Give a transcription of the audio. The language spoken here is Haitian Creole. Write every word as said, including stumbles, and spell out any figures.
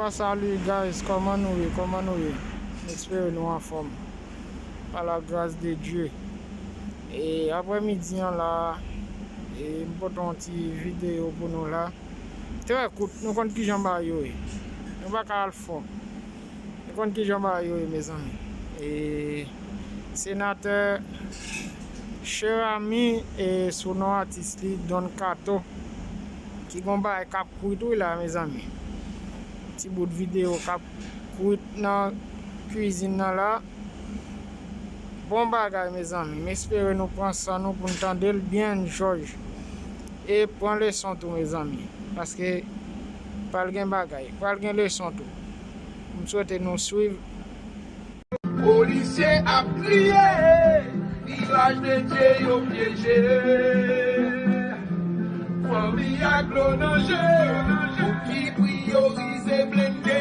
Salut guys, kòman nou ye? Kòman nou ye? M espere nou anfòm. Par la grâce de Dieu. E aprè midi an la, e m pote yon ti videyo pou nou la. Trè kout, nou konn kijan bagay yo ye. Nou pa ka al fon. Nou konn kijan bagay yo ye, mezanmi. E senatè Cheramy, e sou non atis li, Don Kato, ki gon bagay k ap kwit wi la, mezanmi. Ti bout videyo k ap kwit nan kwizin nan la. Bon bagay, mezanmi. M espere nou pran san nou pou n tande l byen, jòj. E pran leson tou, mezanmi. Paske pral gen bagay, pral gen leson tou. M swete nou swiv. Polisye ap kriye, vilaj de Dye yo pyeje. Fanmi ak dlo nan je, pou ki priyorize blende.